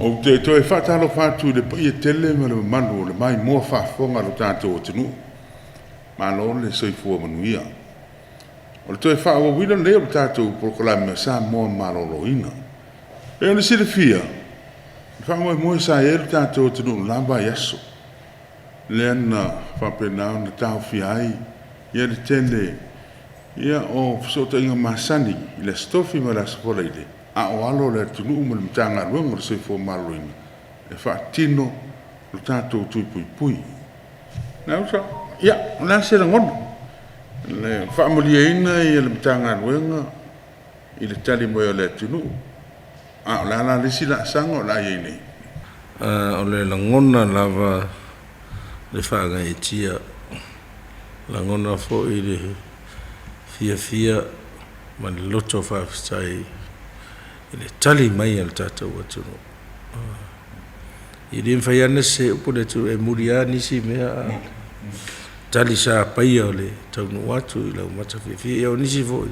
Ou te toe faatalofa atu i le paia tele ma le mamalu o le maimoa faafofoga a lo tatou atunuu. Malo le soifua manuia. O le toe faaauauina lenei o le tatou polokalame o Samoa Maloloina. E pei ona silafia, le faamoemoe sa i ai lo tatou atunuu i le la vaiaso, lea na faapena ona taofia ai le tele o fesootaiga masani i le Aso Tofi ma le Aso Faraile, a o alo le atunuu ma le Matagaluega o le Soifua Maloloina e faatino le tatou tui puipui. Ia, o le a se lagona? E faamalieina le Matagaluega i le tali mai o le atunuu, a o le a la le isi laasaga o le a i ai nei? O le lagona lava le faagaeetia, lagona foi le fiafia ma le loto faafetai i le tali mai a le tatou atunuu. E le mafai lava ona sese upu le atunuu, e muli lava nisi mea, a o le tali sa paia o le taunuu atu i laumata fiafia. Ia o nisi foi,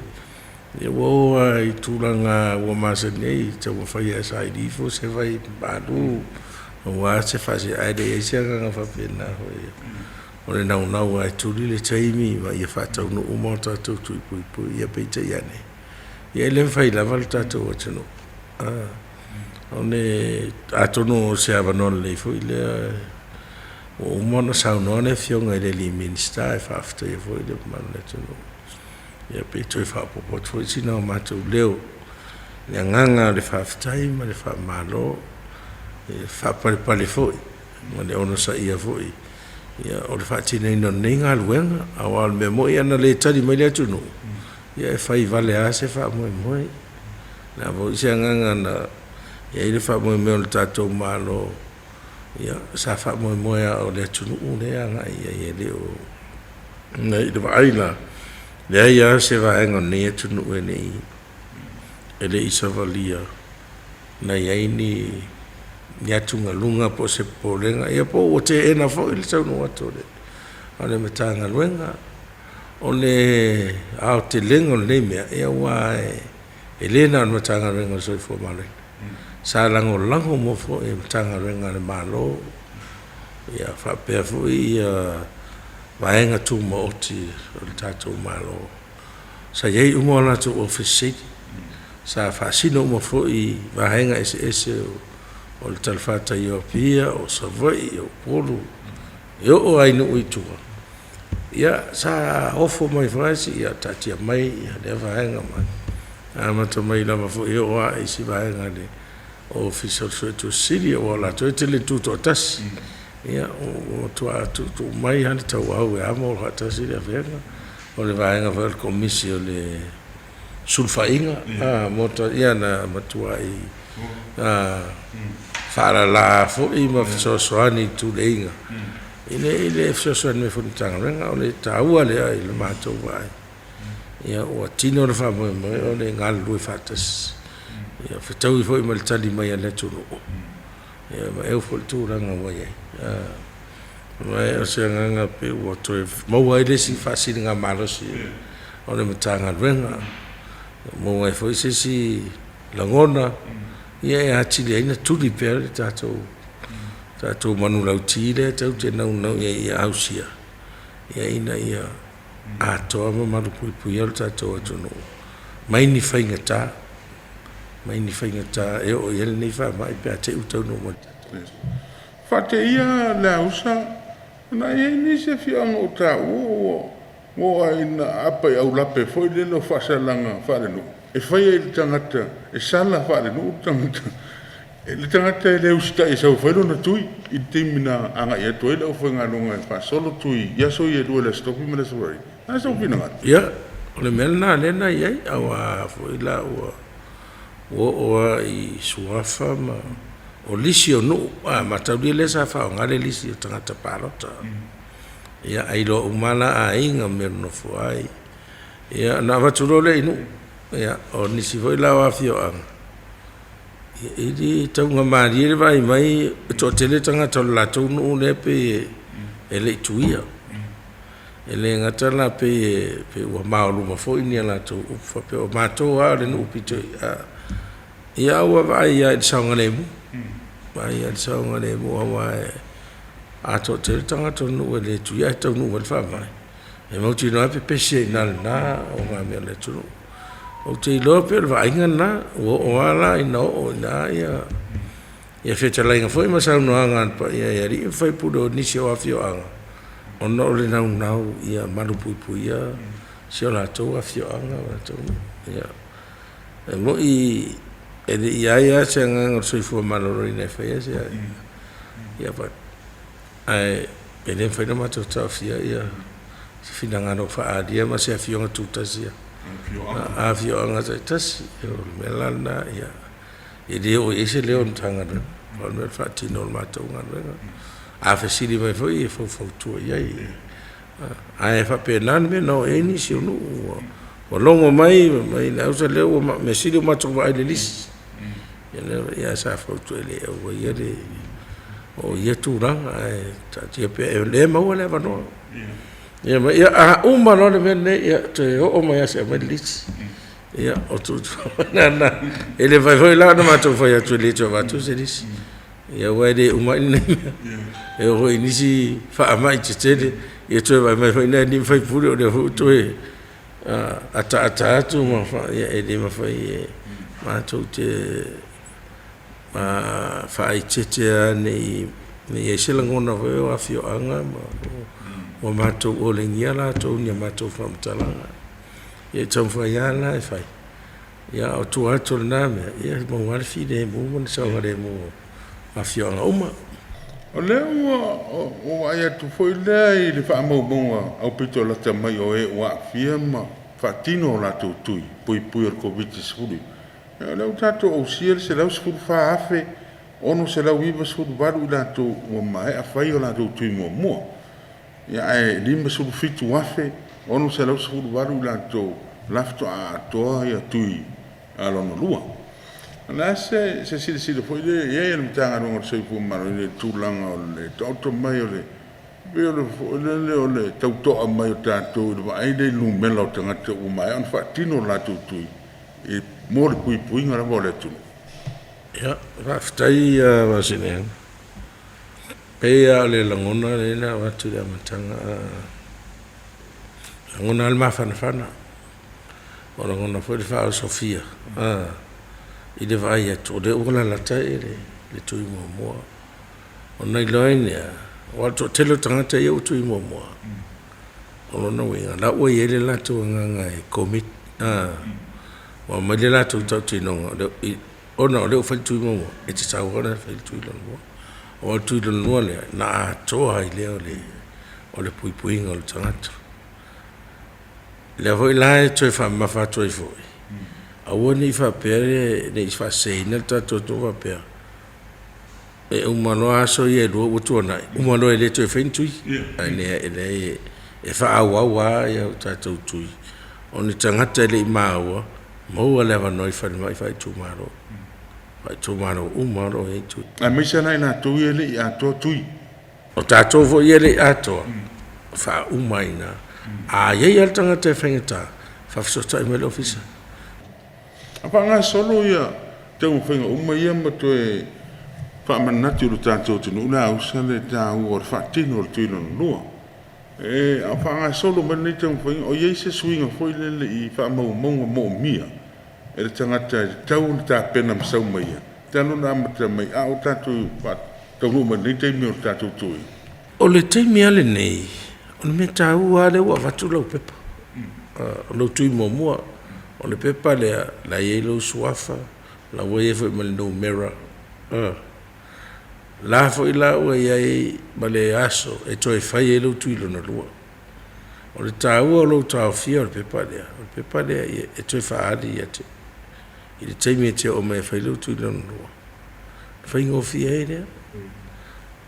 ua oo lava i tulaga ua masani ai, e taumafai lava e saili ifo se vaimalu aua se ae leai se agaga faapena foi. O le naunau lava e tuli le taimi ma ia faataunuu uma tatou tui puipui. Ia peitai ane, ia e le mafai lava le tatou atunuu. Atonu o se avanoa lelei foi lea ua uma ona saunoa le Afioga i le Minisita e faafetaia foi le mamalu o le atunuu. Ia pe toe faaopoopo atu foi sina o matou leo i le agaga o le faafetai ma le faamalo, e faapalepale foi ma le onosaia foi o le faatinoina o lenei galuega. Aua o le mea moni ana le tali mai le atunuu, ia e fai vale lava se faamoemoe. O le a foi se agaga na i ai le faamoemoe o le tatou Malo, ia sa faamoemoe lava o le atunuu lea e agai i ai, e le o... I le vaai la, e leai lava se vaega o lenei atunuu e le i savalia na i ai ni atugaluga po o se popolega, ia po ua teena foi le taunuu atu o le Matagaluega. O le aotelega o lenei mea, aua e le na o le Matagaluega o le Soifua Maloloina, sa lagolago uma foi e Matagaluega a le Malo faapea foi Vaega Tumaoti a le tatou Malo. Sa i ai uma o latou Ofisa Sili, sa faasino uma foi vaega eseese o le talafatai o Apia, o Savaii, o Upolu, e oo lava i nuu i tua, ia sa ofo mai foi lava, ia taatia mai lea vaega, amata mai lava foi e oo lava i isi vaega i le Ofisa o le Suetusi Sili, aua o latou e tele ina tutoatasi. Ia ua matua tuutuu mai lava le tauau e amo faatasi le avega. O le vaega foi o le Komisi o le Sulufaiga, ia na matuai faalala foi ma fesoasoani i tuleiga i le fesoasoani mai foi i le Matagaluega. O le taua lea i le matou vaai, ia ua tino le faamoemoe o le galulue faatasi, ia fetaui foi ma le tali mai a le atunuu, ia ma eu foi le tulaga ua i ai. Ma o se agaga pei ua toe maua ai le isi faasiligamalosi o le Matagaluega, maua ai foi se isi lagona e atili ai ona tuli pea le tatou manulauti lea tatou te naunau i ai ia ausia, ina ia atoa ma malupuipuia lo tatou atunuu mai ni faigata, mai ni faigata e oo i ai lenei faamai pe a te i ua taunuu mai i le tatou atunuu. Faateia le ausa, na i ai nisi afioaga o taua ua oo lava ina aapa i aulape foi lele o faasalaga faalenuu, e faia i le tagata, e sala faalenuu le tagata, le tagata e le usitai e sau e fai lona tui i le taimi na agai atu ai le aufaigaluega e faasolo tui i aso ia e lua, le Aso Tofi ma le Aso Faraile. O le a sou finagalo? Ia, o le mea lena lea na i ai, aua foi la ua oo lava i suafa ma o lisi o nuu, a mataulia lea sa faaaoga le lisi o tagata palota. Ia, ae iloa uma lava la aiga ma mea e nonofo ai. Ia ona avatu loa lea i nuu. Ia, o nisi foi la o afioaga, ia e le taugamalie le vaai mai e toatele tagata o le latou nuu lea pei e le i tuia. E le gata la pei ua maoluma foi ni a latou upu faapea o matou lava o le nuu pito i i, a ua vaai lava i le saogalemu. Vaai lava i le saogalemu aua e atoa tele tagata o le nuu e le tuia ae taunuu mai le faamai, e mautinoa lava e pepesi ai i ina i lena ogamea o le atunuu. Ou te iloa pei o le vaaiga lena, ua oo lava la ina oo i ina ia fetalaiga foi ma saunoaga a le paia i alii ma faipule o nisi o afioaga ona o le naunau ia malupuipuia si o latou afioaga ma latou nuu. Ia, e moni e le i i ai lava se agaga o le soifua maloloina e faia se, ae e le mafai ona matou taofia se finagalo faaalia ma se afioga tutasi a afioaga taitasi. O le mea la lena, e le oo i ai se leo o le Matagaluega, pau le mea o le faatino o le matou galuega. A fesili mai foi e faufautua i ai, ae faapena le mea na oo i ai nisi o nuu ua logo mai fai mai Leausa lea ua mea sili ua matou vaai i le lisi. Ia sa fautua i ai aua ia le oo i ia tulaga ae taatia pea o lea e maua le avanoa. Ia a uma loa le mea lenei, ia toe oo mai lava se i aumai le lisi. Ia o tuutuuga na, e le mafai foi la ona matou fai atu e le toe avatu se lisi. Ia aua e le uma ai lenei mea. E oo foi i nisi faamai tetele, ia toe vaai mai foi nai alii ma faipule o lea foi ua toe ataata atu ma ia e le mafai e matou te faaeteete lava ne i i ai se lagona foi o afioaga ma ua matou olegia latou i ni a matou faamatalaga. Ia e taumafai lava la e fai, ia a o tua atu o lena mea, ia e maua lava le filemu ma le saogalemu o afioaga uma. O lea ua ou vaai atu foi lea i le faamaumauga aupito lata mai o e ua aafia ma faatino o latou tui puipui o le Koviti-19, o lea ua tatou ausia le 114,698 i latou ua maea fai o latou tui muamua, ae 57,618 i latou la faatoa atoa tui lona lua. O le a se silasila foi lea i ai a le Matagaluega o le Soifua Maloloina i le tulaga o le taoto mai o le pei o le foi lele o le tau to'a mai o tatou i le vaai lea i numera o tagata ua maea ona faatino o latou tui mo le puipuiga lava o le atunuu. Ia, faafetai Vaseneaga. Pei lava o le lagona lea na avatu i le amataga, e lagona lava le mafanafana, ua lagona foi le faaosofia i le vaai atu o lea ua lalata le tui muamua. Ona iloa ai lea, aua o le toatele o tagata ia ua tui muamua, o lona uiga, o la ua i ai le latou agaga e commit, ua aumai le latou tautinoga, ona o lea ua fai le tui muamua, e tatau lava ona fai le tui lona lua. Aua o le tui lona lua lea, ona atoa ai lea o le puipuiga o le tagata. O lea foi la e toe faamamafa atu ai foi, aua ne i faapea ne i faaseseina le tatou atunuu faapea, e uma loa aso ia e lua ua tuanai, uma loa e le toe faia ni tui. Ae leai, e faaauau lava o tatou tui. O ni tagata e le i maua, maua le avanoa i falemai faaitumalo, faaitumalo uma o lo o i ai tui. Aemaise lava i latou ia e le i atoa tui. O tatou foi ia e le i atoa, faauma ai i ina. A i ai lava le tagata e faigata, faafesootai mai le Ofisa. A faagasolo ia taumafaiga uma ia ma toe faamanatu i lo tatou atunuu le ausa le taua o le faatino o le tui lona lua. A faagasolo mai lenei taumafaiga, o i ai se suiga foi lele i faamaumauga moomia e le tagata e tatau ona tapena ma sau mai ia, talu ona amata mai a o tatou taunuu mai lenei taimi o le tatou tui? O le taimi lava lenei, o le mea taua lava lea ua avatu lau pepa, o lou tui muamua. O le pepa lea, la e i ai lou suafa, la ua i ai foi ma le numera, la foi la ua i ai ma le aso e toe fai ai lou tui lona lua. O le taua o lou taofia o le pepa lea, o le pepa lea e toe faaali ia te i le taimi e te oo mai e fai lou tui lona lua, faigofie ai lea.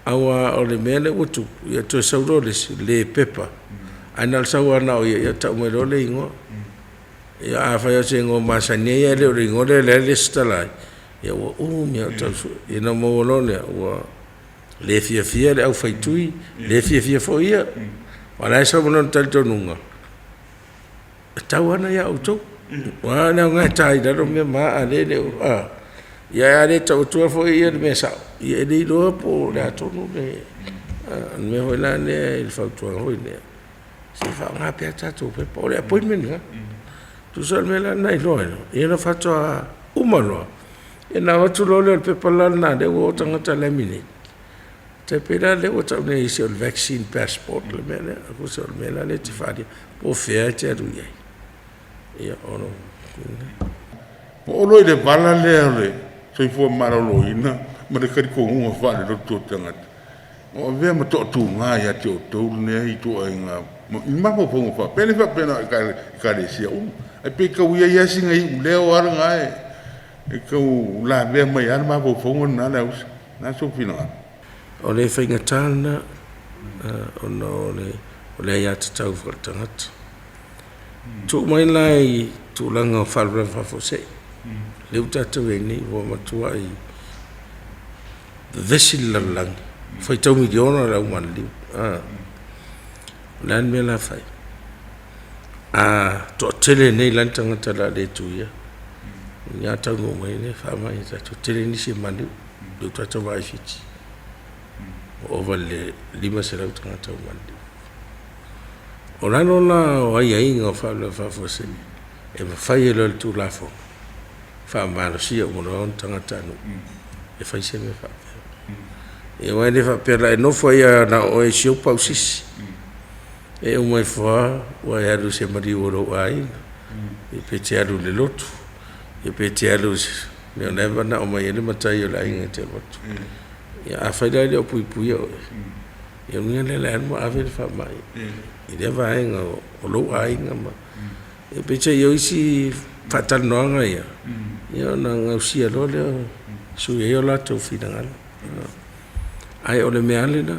Aua o le mea lea ua tupu, ia toe sau loa le isi, le pepa, ae na o le sau lava na o ia, ia tau mai loa le igoa. Ia afai o se igoa masani ai ae le o le igoa lea o lea e resitala ai, ia ua umi lava o tau sue. Ia ona maua loa lea ua le fiafia le aufaitui, le fiafia foi ia. Aua o la e sau ma lona talitonuga, e tau lava ona ia outou. Aua o le aoga e ta i lalo mea ma aa lea e le o… a. Ia ae a le tau atua foi e ia le mea sao, ia e le iloa po o le a tonu le mea foi la lea i le fautuaga foi lea, se i faaaoga pea tatou pepa. O le appointment lena. Tusa o le mea la lena e iloa ai loa, ia ona faatoa uma loa, ia ona avatu loa lea o le pepa la lena lea ua o tagata laminate. E tai pei la lea ua tau nei se o le vaccine passport le mea lea, tusa o le mea la lea e te faaalia po o fea e te alu i ai. Ia, o lou Oo loa i le vala lea o le soifua maloloina ma le talitonuga faalelotu o le tagata, o avea ma toatuga ia te outou lenei ituaiga i mafaufauga faapea. E le faapea na o Ekalesia uma, ae pei e tau i ai lava sina iuleo lava lena e tau lavea mai lava le mafaufauga lena Leausa. O le a sou finagalo? O le faigata lena ona o le aiatatau foi a le tagata. Tuu mai la i tulaga o faalavelave faafuasei, lea ua tatou i ai nei, ua matuai vevesi le lalolagi, faitau miliona le au maliliu. O le a le mea la fai? A toatele nei la ni tagata o le a le tuia, o le a taunuu mai le faamai ia tatou, tele nisi e maliliu. Lea ua tatou vaai i Fiti, ua ova i le 500 tagata ua maliliu. O lalo la o aiaiga o faalavelave faafuasei, e mafai ai loa e le Tulafono faamalosia uma loa ona tagatanuu e fai se mea faapea. Ia aua e le faapea o le a e nofo ai lava na o oe i si ou pausisi, e uma ifo lava ua e alu i se maliu o lou aiga, ia pe te alu i le lotu, ia pe te alu i se mea o la e manao mai ai le matai o le aiga e te alu atu. Ia afai la e le o puipuia oe, ia lona uiga lea o le a alu ma ave le faamai i lea vaega o lou aiga ma… Peitai o isi faatalanoaga ia, ia ona gausia loa lea e sui ai o latou finagalo. Ae o le mea lava lena,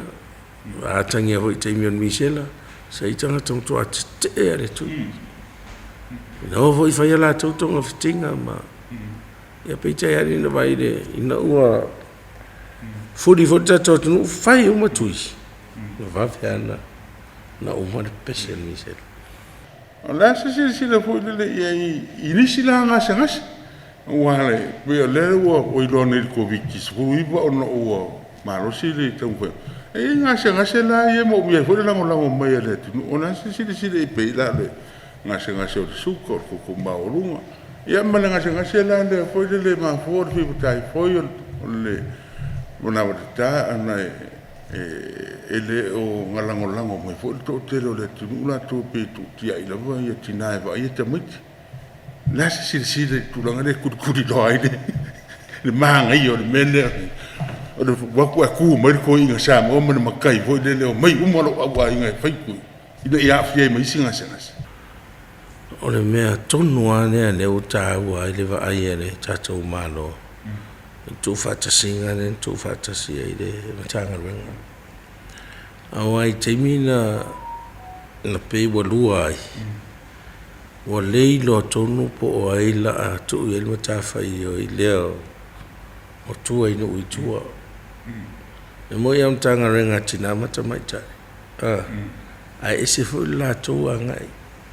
a atagia foi i le taimi o le misela, sa i ai tagata na matua tetee lava i le tui. Na o foi fai a latou togafitiga ma… ia peitai ane ina ua vaai ina ua fuli foi le tatou atunuu fai uma tui, na vave lava ona uma le pepesi o le misela. O le a se silasila foi lele i ai i nisi la gasegase? Aua e pei o lea ua iloa nei i le Koviti-19 ona ua malosi le taumafaiga. E i ai gasegase la ia e moomia ai foi le lagolago mai a le atunuu. O le a se silasila i ai, pei la o le gasegase o le suka, o le toto maualuga, ia ma le gasegase la lea foi lele e mafua o le fiva typhoid, o le manava tata ona e le o lagolago mai foi le toatele o le atunuu latou pei e tuu tiai lava tina e vaaia tamaiti. O le a se silasila i le tulaga lea e tulituliloa ai le manaia o le mea lea o le alu atu ae tu mai le toeaina Samoa ma le matai foi lele, omai uma lou au aiga e fai tui ina ia aafia ai ma isi gasegase. O le mea tonu lava lea lea ua taua ai le vaai a le tatou Malo i le tuufaatasiga lea na tuufaatasi ai le Matagaluega. Aua i taimi na pei ua lua ai, ua le iloa tonu po o ai o le a tuu i ai le matafaioi lea o tua i nuu i tua. E moni lava o le Matagaluega a Tina ma Tamaitai, ae ese foi le latou agai,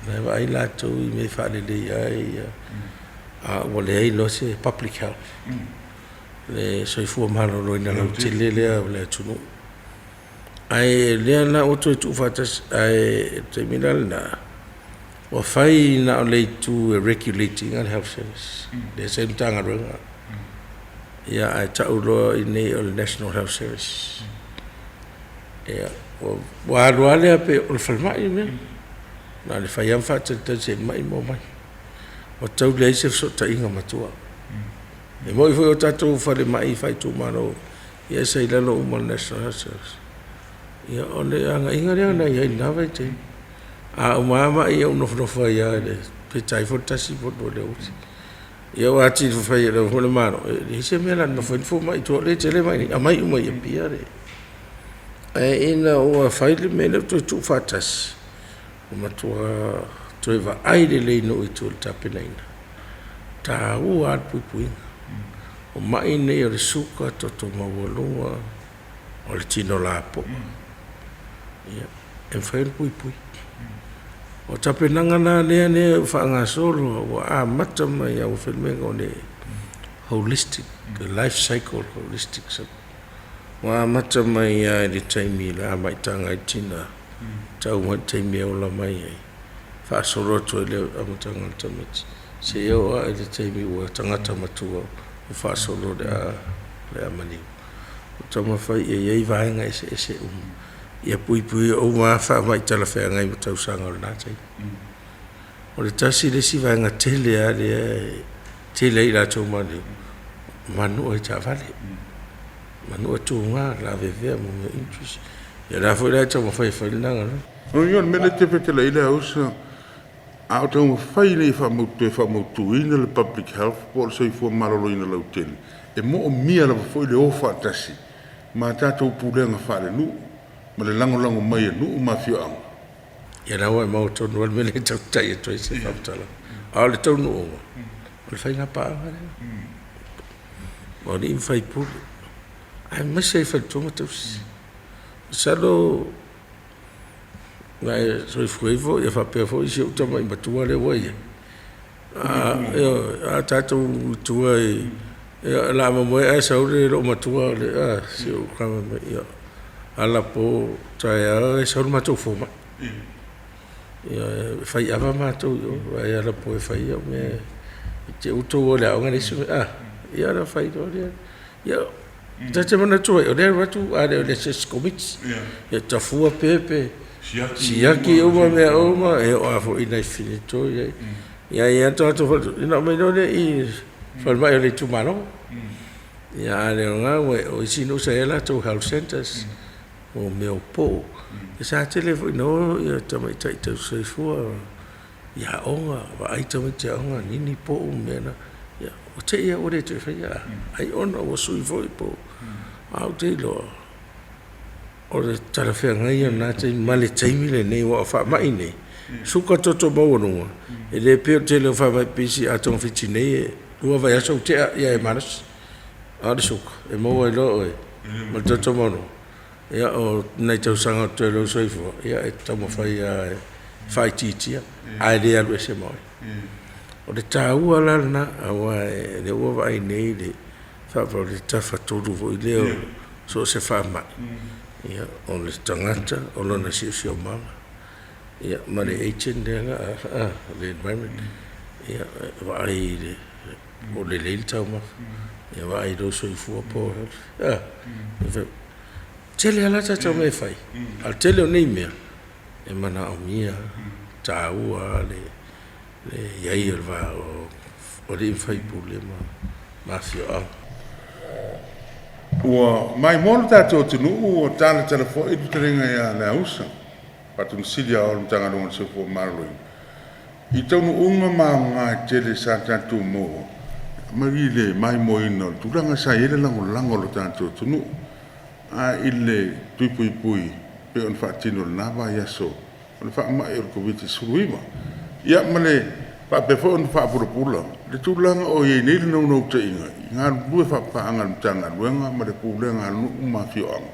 la e vaai latou i mea e faaleleia ai, a ua leai loa se public health, le soifua maloloina lautele lea o le atunuu. Ae o lea la ua toe tuufaatasi, ae o le taimi la lena, ua fai na o le itu e regulate ina le health service, lea sa i le Matagaluega, ia ae tau loa i inei o le National Health Service. Ia, ua alu lava lea pei o le falemai le mea. Na o le fai lava ma faatalitali se i mai ma omai. Ua tau leai se fesootaiga ma tua. E moni foi o tatou falemai faaitumalo, ia sa i lalo uma o le National Health Service. Ia, o le agaiga lea na i ai i lena vaitaimi. A uma lava mai, ia ou nofonofo ai lava pe ta ifo le 1 po o le 2 i le aoauli. Ia ua atili fai ai foi le Malo, e leai se mea o le a nonofo ai ni fomai i tua o lea e tele mai i inei, aumai uma i Apia. Ae ina ua fai le mea lea ua toe tuufaatasi, ua matua toe vaai lelei i nuu i tua i le tapenaina, e taua lava le puipuiga. O mai nei o le suka, toto maualuga, o le tino lapoa, ia, e mafai ona puipui. O tapenaga la lea ua faagasolo, ua amata mai lava, ua fai le mea e igoa o le Holistic, Life Cycle Holistic Support. Ua amata mai lava i le taimi i le amaitaga i tina, tau mai i le taimi e ola mai ai, faasolo atu ai i le amataga o le tamaiti, seia oo lava i le taimi ua tagata matua ua faasolo i le a maliu. Ua taumafai ia i ai vaega eseese uma ia puipuia uma lava faamai talafeagai ma tausaga o lena taimi. O le tasi le isi vaega tele lava lea e tele ai i latou maliliu, manua i taavale, manua tuga, lavevea mo mea injuries. Ia o lea foi la e taumafai e fai lena galuega. O le mea lea e te fetalai ai Leausa, a o taumafai ina ia toe faamautuina le public health po o le soifua maloloina lautele, e moomia lava foi le o faatasi ma tatou pulega faalenuu ma le lagolago mai a nuu ma afioaga. Ia la ua e maua tonu lava le mea lea e tautai atu ai se faamatalaga. A o le taunuuga, o le faiga paaga lea. O alii ma faipule, aemaise ai faletua ma tausi. Masalo na e soifua ifo ia faapea foi si ou tamai matua lea ua i ai. Ioe, a tatou i tua i o le a momoe ae sau le loomatua si ou tama fai mai, ia, ala po taeao e sau le matou fomai. Ioe, e fai ava matou i o, ae ala po e fai au mea i te i ua outou o i le aoga e leai se mea, ia ona fai loa lea. Ia, ta te manatu ai, o lea e alu atu a le o le asiasi komiti, e tafua pe siaki uma mea uma, e oo lava foi i nai finitoa. Ia e i ai lava le tagata faapea, ona aumai loa lea i le falemai o le itumalo. Ia a le o lena, o isi nuu sa i ai a latou health centres mo mea o po'o. Sa tele foi ina o tamaitai tausisoifua i aoga, vaai tamaiti aoga, nini po'o ma mea na. Ia ua te i lava ua le toe faia, ai ona ua sui foi po o… Ae ou te iloa o le talafeagai ia o lena taimi ma le taimi lenei aua o faamai nei, suka toto maualuga, e le pei o le tele o faamai pipisi a togafiti nei e 2 vaiaso ua tea e malosi. A o le suka, e maua ai loa oe ma le toto maualuga, ia o nai tausaga o totoe o lou soifua, ia e taumafai lava e faaitiitia ae le alu ese ma oe. O le taua la lena, aua o lea ua vaai nei i le tafatolu foi lea o so o se faamai, ia, o le tagata, o lona siosiomaga, ia ma le agent lea le environment. Ia, e vaai i le po o lelei le taumafa, ia vaai i lou soifua po o healthy. E tele lava la tatou mea e fai, a o le tele o nei mea, e manaomia, e taua lava le i ai o le va o alii ma faipule ma afioaga. Ua maimoa lo tatou atunuu ua talatala foi le fetalaiga ia Leausa, Faatonu Sili Aoao o le Matagaluega o le Soifua Maloloina, i taunuuga ma aoga e tele sa tatou maua mai le maimoaina o le tulaga sa i ai le lagolago a lo tatou atunuu a i le tui puipui pei ona faatino i lena vaiaso o le faamai o le Koviti-19. Ia ma le faapea foi ona faapulapula le tulaga o i ai nei le naunautaiga i galulue faapaaga a le Matagaluega ma le Pulega a nuu ma afioaga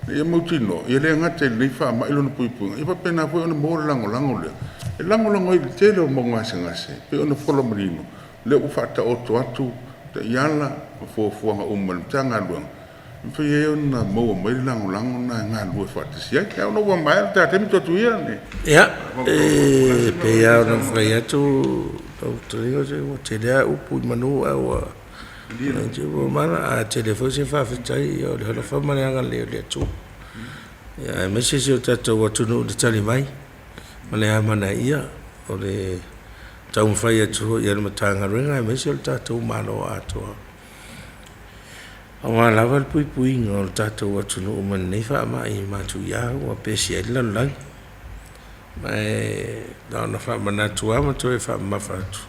ina ia mautinoa ia le gata i lenei faamai lona puipuiga, ia faapena foi ona maua le lagolago lea e lagolago ai i le tele o mau gasegase e pei ona fola manino lea ua faataoto atu taiala ma fuafuaga uma a le Matagaluega e mafai ai ona maua mai le lagolago lena e galulue faatasi ai. Ia ona ua maea le ta taimi tuu atu ia le Ia, e pei lava ona fai atu lau fetalaiga, ua tele lava upu i manu ae ua A tele foi se faafetai, ia o le alofa ma le agalelei o le Atua, aemaise si o tatou atunuu i le tali mai ma le amanaia o le taumafai atu foi a le Matagaluega aemaise o le tatou Malo atoa, aua lava le puipuiga o le tatou atunuu mai lenei faamai matuia ua pesia ai le lalolagi. Ma e na ona faamanatu lava ma toe faamamafa atu,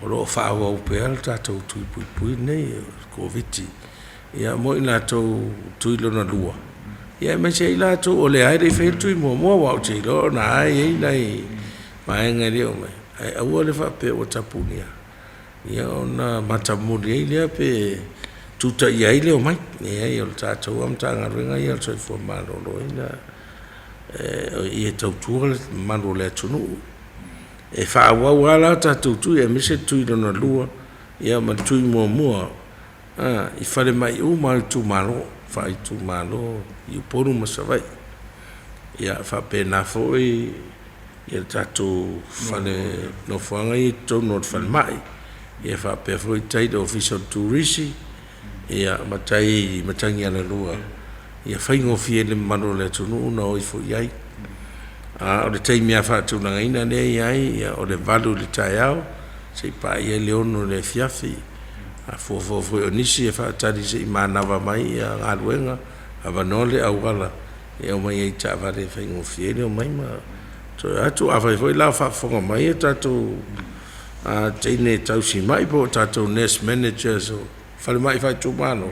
o lo o faaauau pea le tatou tui puipui lenei o le Koviti mo i latou tui lona lua, aemaise ai i latou o lea lava e le i faia le tui muamua, aua ou te iloa o lena lava e i ai nai vaega e le o omai, ae aua le faapea ua tapunia ona matamuli ai lea pe tutaia ai le omai. Leai, o le tatou lava Matagaluega ia o le Soifua Maloloina, o i e tautua le mamalu o le atunuu. E faaauau lava la tatou tui aemaise le tui lona lua ma le tui muamua. i falemai uma o itumalo, faaitumalo i Upolu ma Savaii. Ia faapena foi ia le tatou fale nofoaga ia i totonu o le falemai. Ia faapea foi tai i le Ofisa o le Turisi, ia ma tai i Matagialalua, ia faigofie i le mamalu o le atunuu ona o ifo i ai. A o le taimi lava faatulagaina lea e i ai, o le 8 i le taeao seia paia le 6 i le afiafi. A fuafua foi o nisi e faatali se i manava mai galuega, avanoa le auala e omai ai i taavale e faigofie ai le omai ma toe o atu. Afai foi la o faafofoga mai a tatou teine tausimai po o tatou nurse managers o falemai faaitumalo,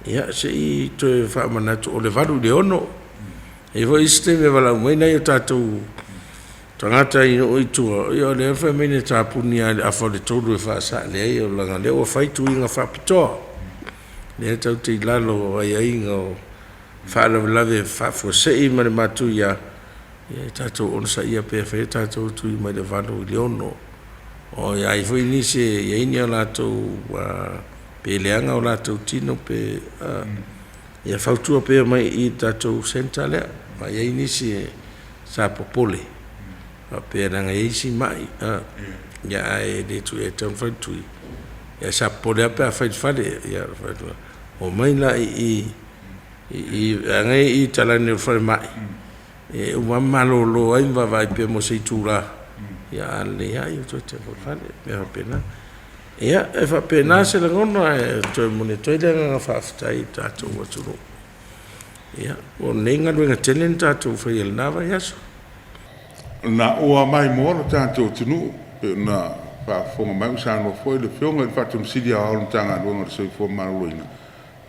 ia se i toe faamanatu o le 8 i le 6. E i ai foi isi taimi e valaau mai nai o tatou tagata i nuu i tua, ia o lea e fai mai na tapuni lava i le afa o le 3 e faasale ai, leaga o lea ua fai tuiga faapitoa. Lea tatou te i lalo o aiaiga o faalavelave faafuasei ma le matuia, ia tatou onosaia pea e fai a tatou tui mai le 8 i le 6. O i ai foi nisi e i ai ni a latou pe leaga o latou tino pe ia fautua pea mai i le tatou centre lea. A i ai nisi sa popole faapea leaga e i ai isi mai ia ae le tatau ona fai le tui, ae sa popole lava pe a fai i le fale. Ia omai la i i i leaga e i i talaane o le falemai, e uma lava ma malolo ai ma vaavaai pea mo se itula, ia a lelei lava ua toe foi i le fale, mea faapena. Ia, e faapena se lagona e toe momoli atu ai le agaga faafetai i le tatou atunuu. Ia, o lenei galuega tele na tatou faia i lena vaiaso. Na ua maimoa lo tatou atunuu pei ona faafofoga mai ua saunoa foi le Afioga i le Faatonu Sili Aoao o le Matagaluega o le Soifua Maloloina,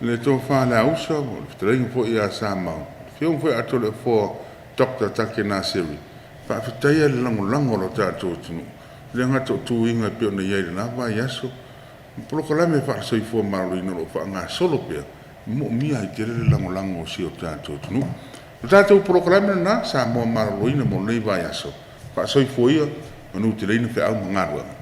le Tofa a Leausa, o le fetalaiga foi ia Samau, le Afioga foi ia Atoleafoa Dr. Take Naseri, faafetaia le lagolago a lo tatou atunuu. E le gata o tuiga e pei ona i ai i lena vaiaso, o polokalame faale-soifua maloloina o lo o faagasolo pea, e moomia ai tele le lagolago a si o tatou atunuu. O le tatou polokalame lena, Samoa Maloloina mo lenei vaiaso, faasoifua ia, manuteleina feau ma galuega.